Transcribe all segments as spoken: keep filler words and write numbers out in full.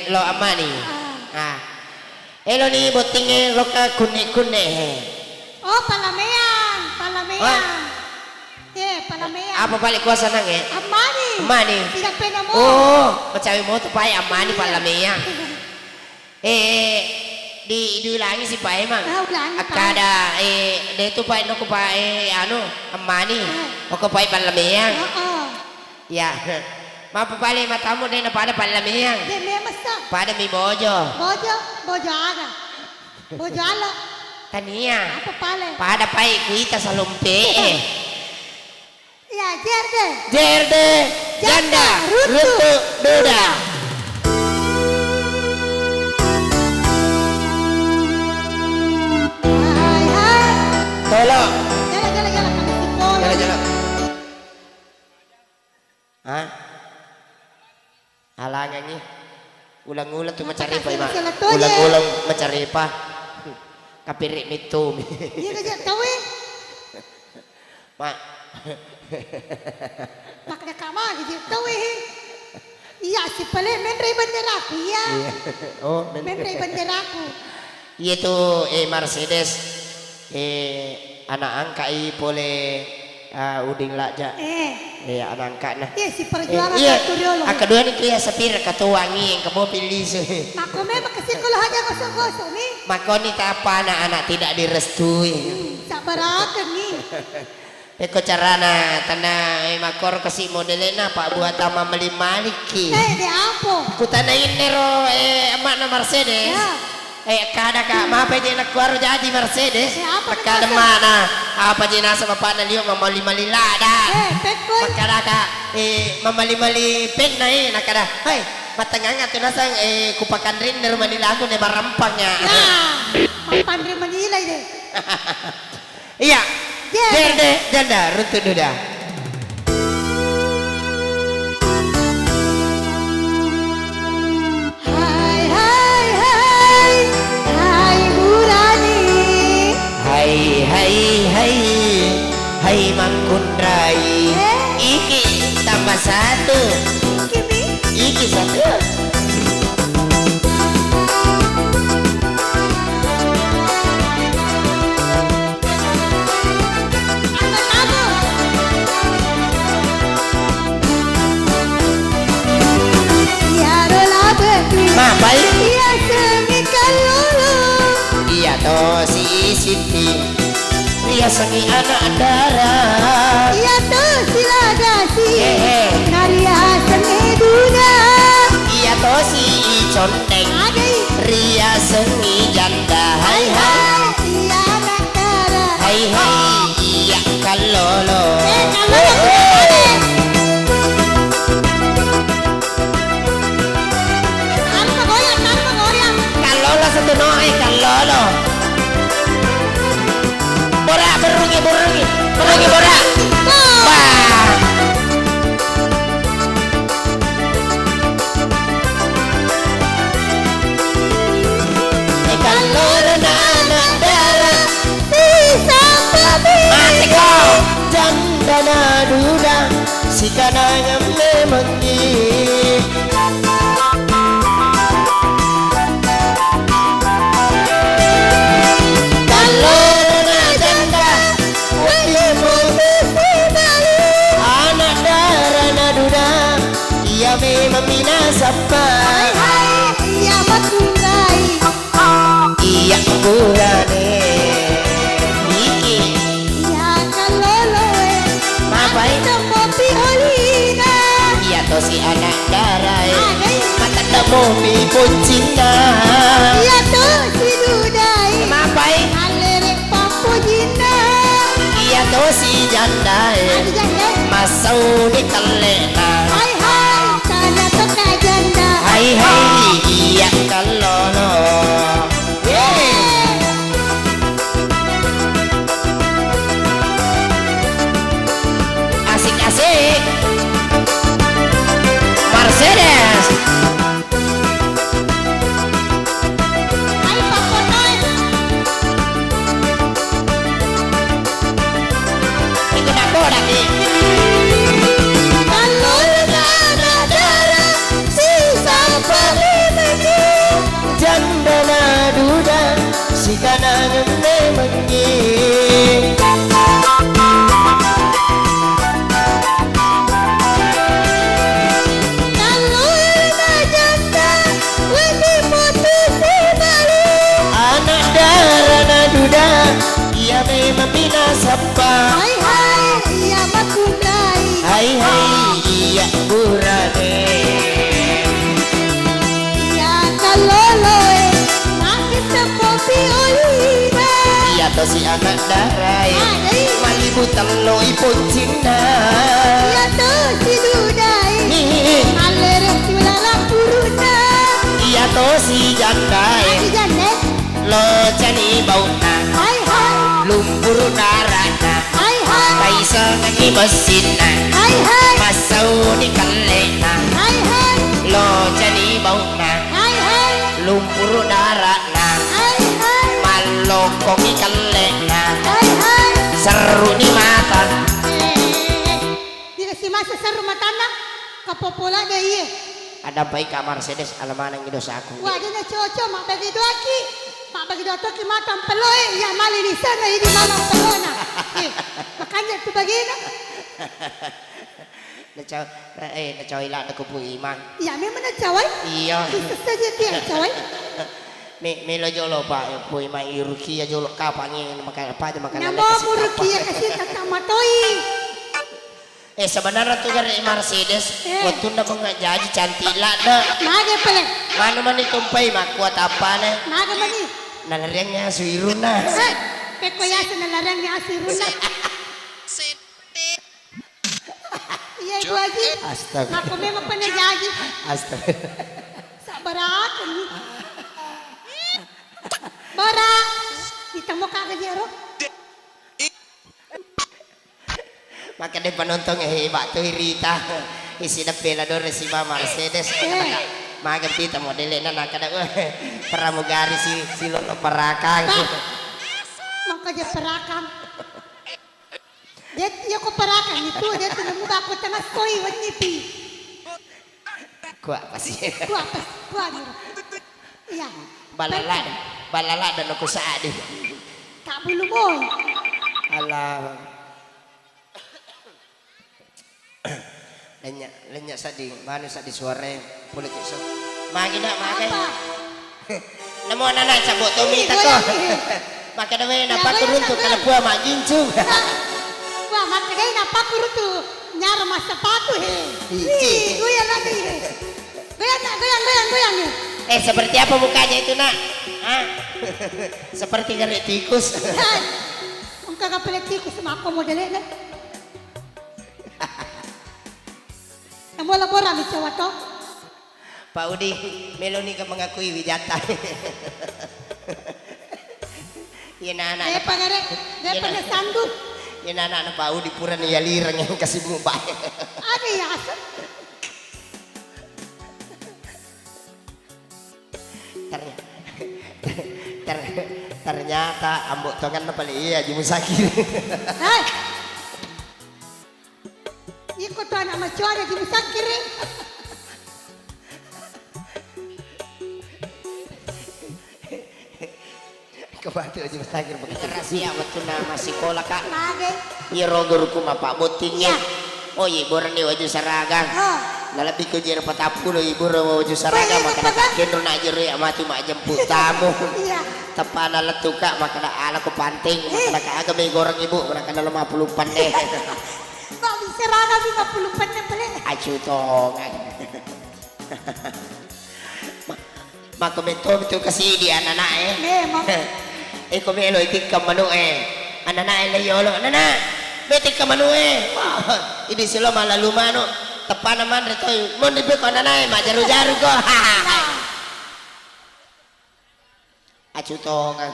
Lo Ammani. Ah. Ah. Elo ni bottingnge lokka kunne-kunne. Oh, Pallameang, Pallameang. Wah. Eh, Pallameang. Apa pale kuasa nangnge? Ammani. Ammani. Tidak pernah mau. Oh, macawe moto pae Ammani. Iya. Pallameang. Eh, di, diulangi si pae, Mang. Ah, ulangi, Pak. Akkada, eh, de tu pae noko pae, anu, Ammani. Ah. Oko pae Pallameang. Heeh. Iya. Mappa pale matamu de napada Pallameang. De memesa. Pada mi Bojo. Bojo, Bojo aga? Bojo alo. Tania. Apa pale? Pada pae kuita salompe. Iya. Iya, jerde. Jerde, janda, janda, runtu, runtu, duda. Hai, hai. Tolo. Jala, jala, jala, kami sipolo. Jala, jala. Hah? Alangengngi. Ulang-ulang tu macarepa, Ima. Ulang-ulang macarepa. Kapiri mittu. Iya, kajak tau, eh. Ma. Makkeda kama, kajak tau, eh. Iya, si pale menre benderaku, iya. Iya. Oh, menre. Menre benderaku. Iya tu, eh, Mercedes. Eh, anak angkat i pole, ah, Udin Lajja. Eh. Eh, anak angkatna. Iya, si perjuangan. Eh, iya. Waktu riolo. Akkadua ni tu iya sapir katoangi engka mobil lisu. Makko memang kasi kalau hanya gosok-gosok ni. Makoni tappa anak-anak tidak direstui. Hmm, sabarakeng ni. Pekko carana tanna, eh, makkoro kasi modelena, pabbuatang mammaling-malingki. Eh, de apo? Kutana innero, eh, emma'na Mercedes. Ya. Eh, kada ka, mapa je nakkuaro jaji Mercedes? Eh, apa makkada kenapa? Mana, apa je naseng bapakna liwe mammaling-maling lada. Eh, pekko. Makkada ka, eh, mammaling-maling penna, eh, nakkada, "Hei, mattengngang tu naseng, eh, kupakanrinna rumah ni lagu ne barampang ya." Nah, mapanre manilai deh. Iya. Jerde. Jerde, janda, runtu duda. Hai, hai, hai, hai burani. Hai, hai, hai, hai makkunrai. Eh? Iki tambah satu. Iki mi? Iki satu. Iyaro labe'ku. Mapai? Iyasengngi kallolo. Iya tosi Siti. Riasengngi anak dara. Iya tosi Lagasi. Hehe. Nariasengngi Duda. Iya tosi Condeng. Adai. Riasengngi janda. Hai, hai. Iya anak dara. Hai, hai. Iya kallolo. Eh, kallolo, kallolo. Taruh magoyang, taruh magoyang. Kallolo setuno, eh, kallolo. Bora, berungi, berungi. Berungi, bora. Wah. Eh, kallolo na anak dara. Sisa pabili. Mati ko. Janda na duda. Sikanangang memengngi. Kallolona janda, wedding mutusi bali. Anak darana duda, iya memang minasappa. Hai, hai, iya makkunrai. Iya burane. Iki. Iya kalloloe. Mapai? Matemmopi olina. Iya tosi anak darae. Adai. Matemmopi poccinna. Iya tosi dudae. Mapai? Allere pappojinna. Iya tosi jandae. Adi janda. Massauni kallena. Hai hai, tanya toka janda. Hai hai, iya kallolo. Asik-asik. Mercedes. Ayo, Pak Foto. Itu nak kodak, Ki. Kalau anak dara, sisa paling Si anak darai. Ah, jadi. Malibu tello i poncinna. Iya to, si dudae. Ih. Mallereng si ularang puruna. Iya to, si jandae. Ah, si jande. Locani bauna. Hai, hai. Lumpuru darana. Hai, hai. Taisengengi bessinna. Hai, hai. Massauni kellena. Hai, hai. Locani bauna. Hai, hai. Lumpuru darana. Hai, hai. Mallokkongi kellena. Hai, hai. Serruni mata. Eh, eh, eh. Dikasi masa serru matanna, kapopola deh iye. Ada apa ika Mercedes, alamaneng dosaku. Wah, dia na cocok, mabbagi doaki. Mabbagi doaki mata ampello, eh. Iya, mali di sana, ini malam ampellona. Eh, makanya tu bagina. Nacau, eh, nacau ila' ko Pu Imang. Iya, memang nacau, eh? Iya. Susah saja dia, nacau, eh? Me-, melo jolo, Pak, Pu Imang, i Rukia jolo kapangi, maka apa aja, maka namo laleng kasi Pu Rukia apa. Kasi tatamatoi. Eh, sebenarnya tu gare' Mercedes, eh, wettunna mengajaji cantik ladde. Mage pale. Manu mani tumpai makkua tappane. Mage mani. Nalariangngi asu irunna. Eh, pekko yasa nalariangngi asu irunna. Iya, Ibu Haji. Astaga. Makko memang pernah jadi. Astaga. Sabarakan ni. Bara. Ditemu kagak jero. Maka deh penonton, eh, hebat tuh Rita. Isi depe la dore si Mama Mercedes. Eh. Maga kita modelnya, nah, kada, eh, pramugari si, si lolo parakang. Pak. Maka dia parakang. Dia, iya ko parakang itu, dia tuh nemu bako tengah soi wenni pi. Kuak pasi. Kuak pas, kuak gitu. Iya. Balala, balala dan aku sadi. Tak bulu boy. Alah. Lenya, lenya sadi, manu sadi suara, boleh kisah. Magi nak, magi. Apa? Namo anak-anak cabut tu. Ih, mita goyang, ko. Ih. Maka dewe, ya, napa goyang, turun tu, goyang. Kena pua mak gincu. Nah. Wah, maka gaya napa turun tu, nyar mas sepatu, he. Ih, ih, goyang lagi, he. Goyang, nak, goyang, goyang, goyang, he. Eh, seperti apa mukanya itu, nak? Hah? Seperti gare' tikus. Hai. Engka kapale tikus, mako modelnya. Yang bola-bola mi cowok to. Pak Udi, meloni ka mengakui wijata. Iya, nana. Eh, pagare, dia pernah sanggup. Iya, nana, Pak Udi pura ni yalireng yang kasih mubah. Ada ya, asal. Ternya-, ter-, ternyata ambo' tonganna pale iya Haji Musakir. Hai. Iko tu anak macoa Haji Musakir, eh. Kebatu Haji Musakir begitu. Rahasia wettunna massikola, Kak. Mage. Iyaro guruku mappabbotting, iya. Oh, iburenni waju saragang. Oh. Nalebbi ko jero patappulo iburo waju saragang, weh, makana apa, Kak? Kenro na jero ya matu majjemput tamu. Iya. Teppana lettu, Kak, makana ala ko panting, eh, makana ka aga me goreng ibu, makana lima puluh penne. Kok bisa raga lima puluh penne pale? Acu tongang. Ma-, makko metto tu kasidi ananae. Memang. Iko melo itikka manu'e. Ananae le yolo, "Nana, me tikka manu'e." Wah, idi silo malalu manu. Teppana manre toi. Monri peko ananae, majaru-jaru ko. Nah. Acu tongang.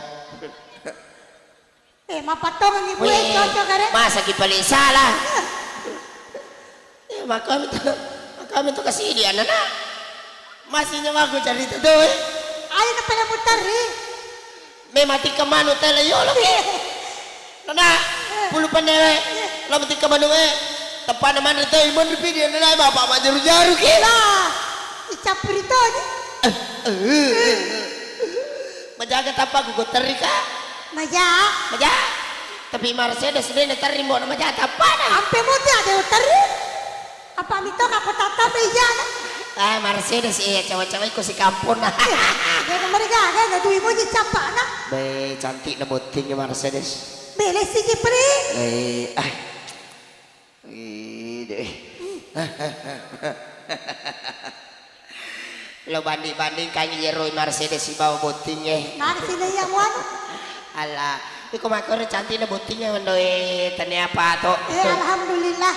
Eh, mappattongengi bue, weh, cocok, kare? Masaki paling salah. Eh, makami to, makami to kasidi anana. Masih nyawaku cerita to, eh. Ayo na pale mutarri. Me mati ke manu tele yolo ke. Nana, eh, pulu penne, eh. Eh. Lo mati ke manu, eh. Teppana manre to, imun ripidi, nana, bapak majaru-jaru ke. Lah, icappuri to, ni. Eh, eh, eh. Majaga tappa ku terri, Kak? Maja. Maja. Tapi Mercedes de na terri, mbo na maja tappa na. Ampe muti ada terri. Apa mito ka kota tabe ijana? Ah, Mercedes, iya, cawa-cawa iko si kampung na. Dia mereka ada na dui muji capa na. Be, cantik na botting Mercedes. Bele siji peri. Eh, ah. Ide. Lo banding-bandingkangngi iyaro Mercedes sibawa bottingnge. Mari sini iya muan. Ala, Iko makkoro cantikna bottingnya, mendo, eh, tania apa to. Eh, alhamdulillah.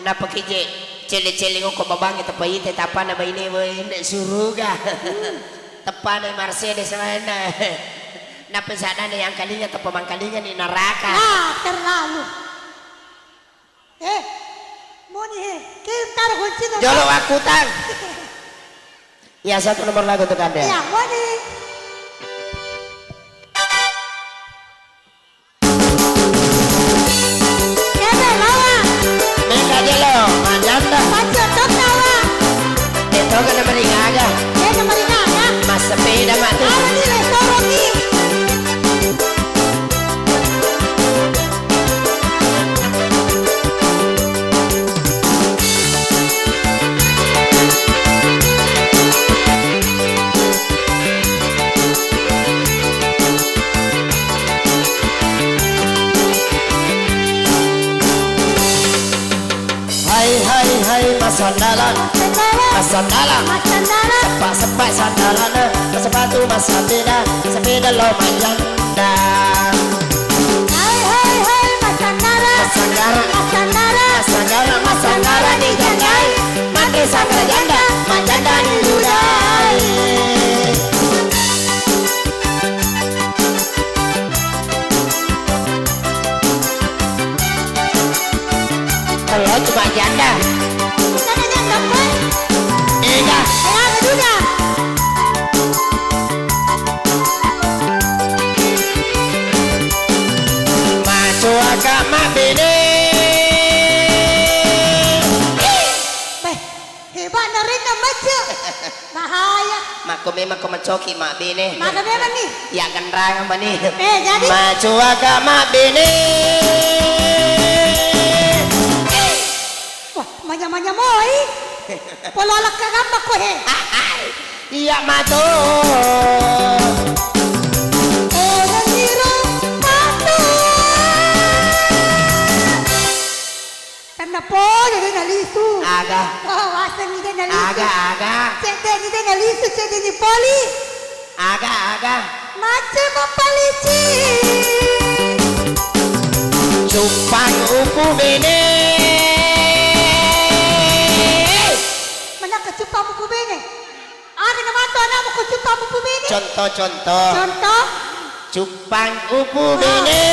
Nappa kije cele-cele ngoko babangi tepaite tapana baine, woi, nde suruga. Hmm. Tepana Mercedes mana. Nappa sadana yang kalinga tepa mangkalinga ni neraka. Ah, terlalu. Eh, moni, eh, kita kunci nomor. Jolo wakutang. Ya, satu nomor lagu untuk Anda. Iya, moni. Kebe, lawa. Meka jelo, majanda. Pacu, tokawa. Eh, toga na meringaga. Eh, na meringaga. Massepeda, Mak, tu. Apa ni, le, sorong ni? Hai, hai, hai, massandala. Massandala. Massandala. Massandala. Seppa-seppa sandalana, sepatu massapeda, sepeda lo majanda. Hai, hai, hai, massandala. Massandala. Massandala. Massandala, massandala ni jandai. Manre sanggara janda, majanda ni dudai. Kalau cuma janda. Bukan janda, Boy. Ega. Ega, Duda. Macoaka mabbene. Beh, hebat narenna macca. Bahaya. Makko memang ko macoki mabbene. Maka memang ni. Ya genrang mani. Eh, jadi? Macoaka mabbene. Wah, manya-manya moi. Polo alakka gamma ko he. Iya mato. Orang iro mato. Tenna pole de' nalisu. Aga. Oh, wasengngi de' nalisu. Aga, aga. Cedde'ni de' nalisu, cedde'ni poli. Aga, aga. Macca mappalicci. Cuppang upu bene. Manakka cuppang upu bene? Aga namato anakmu ko cuppang upu bene? Contoh, contoh. Contoh? Cuppang upu bene.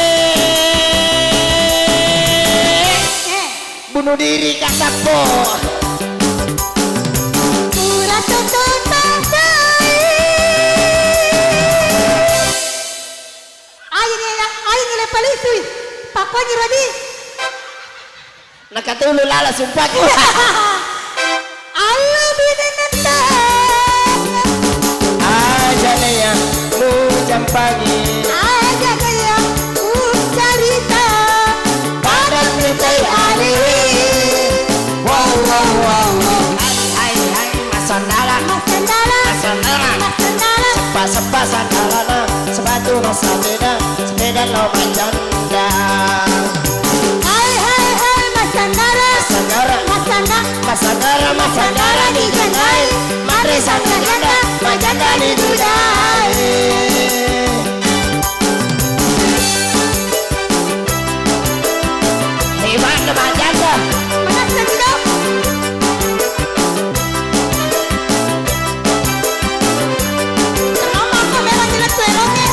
Eh. Bunuh diri kasappo. Pura toto tasai. Ayo ni, ayo ni le palisui. Pakoni rodi. Nakatulu lala sumpaku. Allo binenetta. Aja naya mujampangi. Aja naya mucarita. Pada mitai aliwi. Wow, wow, wow, wow. Hai, hai, hai, masandala. Masandala. Masandala. Masandala. Seppa, seppa sandalana. Sepatu massapeda. Sepeda lo majanda. Hai, hai, hai, masanggara. Masanggara. Masangga. Masanggara, masanggara di jandai. Mare sanggara janda, majanda di dudai. Hebat na majanda. Manassa ni do. Mama, aku memang jelas tuh elongnya.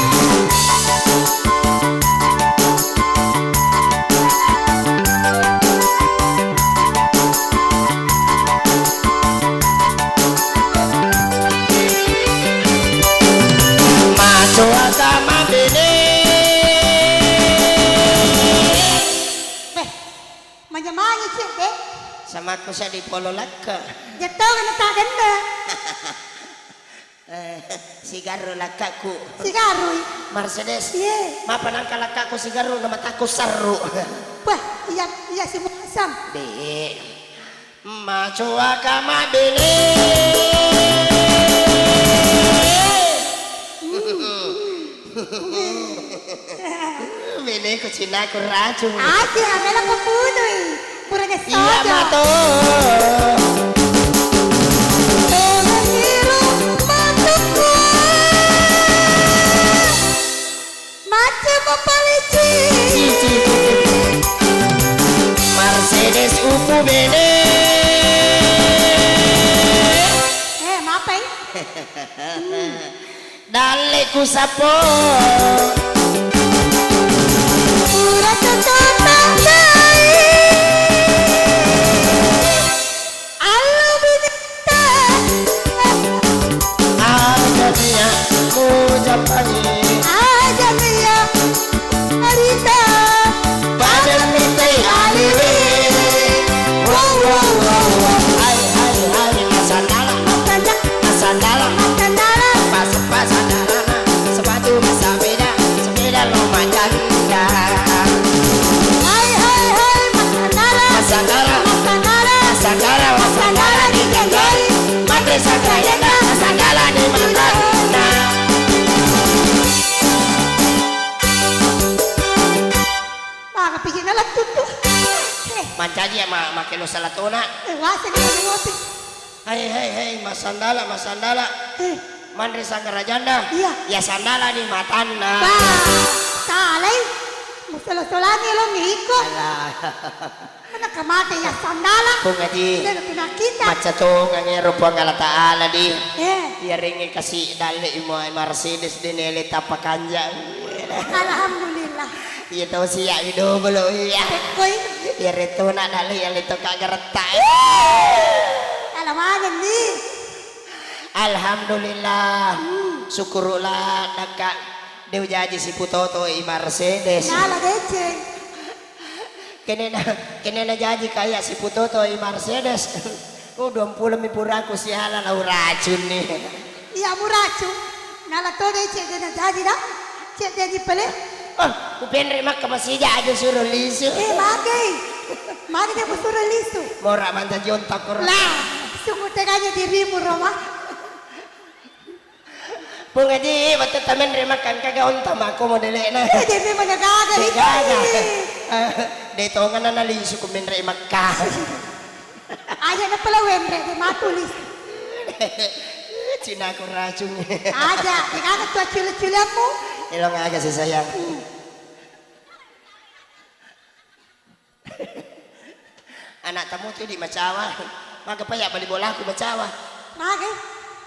Macoa sama bene. Beh, manja-manja cek, deh. Sama aku saya di polo lakka. Jatuh kena tak denda. Eh, sigarru lakkakku. Sigarrui? Mercedes. Iye. Mapa nangka lakkakku sigarru, na matakku sarru. Wah, iya, iya si Muasam. Dek. Macoa ka mabbene. Hmm. Beneku cinnaku racung. Aja, mela ko punui. Puranya. Iya, sojo. Mato. Tolong iru matuku. Macca mapaleci. Ku bene. Eh, mapai? Dalle ku sapo. Pura tutup mata. Allo bineta. Aja nia mujappangi. Aja nia arita. Pada mitai aliwe. Wow, wow, wow, wow. Hai, hai, hai, masandala. Masandala. Masandala. Masandala. Seppa, seppa sandalana. Sepatu masapeda. Sepeda lo majanda. Hai, hai, hai, masandala. Masandala. Masandala. Masandala, masandala di Ganjari. Manre sakrayana, masandala di Matanna. Maga pijina lettu tu. Eh. Mancaji ya ma-, make lo salatona. Eh, wase ni ngopi. Hei, hei, hei, masandala, masandala. Eh. Manre sanggara janda. Iya. Ya sandala ni matanna. Bah, salai. Musola-solani lo ngiko. Alah. Mana kamate ya sandala. Pung Haji. Sudah kena kita. Macca tongeng ero Puang Allah Taala di. Eh. Iya ringi kasi dalle imo Mercedes di nele tappa kanja. Alhamdulillah. Iya tau siya ido belo iya. Koi. Iya reto na dalle iya leto kagaretta. Alamanya ni. Alhamdulillah. Hmm. Syukurlah, nakka de ujaji siputoto i Mercedes. Nala deceng. Kenena, kenena jaji kaya siputoto i Mercedes. Oh, duampulo mi puraku siala lau racun ni. Iya mu racun. Nala to deceng dena jaji da. Cek jaji pele. Oh, kupenre makka masija aja suruh lisu. Eh, magai. Magai dia suruh lisu. Mora manta jontak koro. Lah, sungguh teganya dirimu, Roma. Pung Haji, wettu tamenre makkangka gaunta makko modele'na. Eh, de memang gaga itu. Gaga. Eh, de tongana nalisu ku menre makka. Aja na pala wenre de matulis. Cina aku racun. Aja, de gaga tu acule-culemu. Elong aga sih sayang. Hmm. Anak tamu tu di macawa. Maga pa ya bali bolaku macawa. Maga?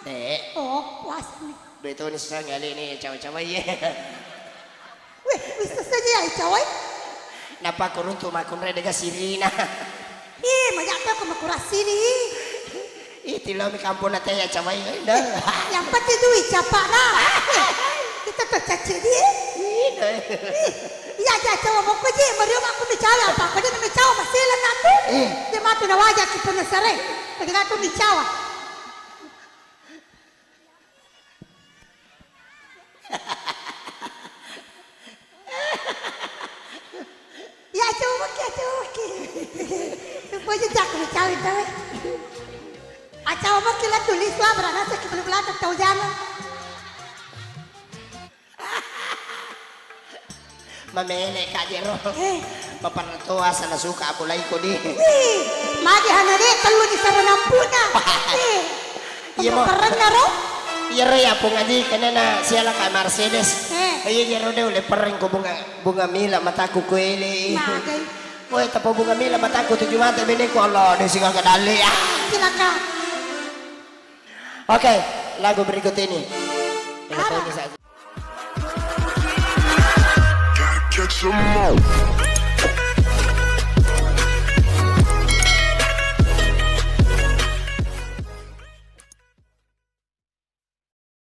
Dek. Oh, wasni. Dua itu ni susah ngali ni cawa-cawa ye. Weh, bisa saja ya cawa. Napa kuruntu makunre dega sirina. Ih, banyak tu aku makurasini. Ih, tilo mi kampung na teh ya cawa ye. Dah. Yang penting duit capa dah. Kita tu caci dia. Ih, dah. Ih. Iya, aja cawa mokko je, mario makku micawa, apa? Kau jangan micawa, masih lenak tu. Eh. Dia matu na wajah kita na sere. Bagi kau micawa. Iya, cawa mokki, cawa mokki. Supaya jago micawa itu. Acawa mokki lah tulis lah, berana sakit belum belakang tahu jangan. Mamele ka jero. Eh. Maparatoa sana suka apulai ko di. Wih, magi hana de tellu di saranampuna. Eh. Iya mo. Parenna ro. Iya ro ya Pung Haji kenena siala ka Mercedes. Eh. Iya iya ro de ule pereng ko bunga bunga mila mataku kuele. Magai. Woi tapo bunga mila mataku tuju mate beneku Allah de singa ke dalle ya. Cilaka. Oke, lagu berikut ini. Apa? Gotta catch 'em all.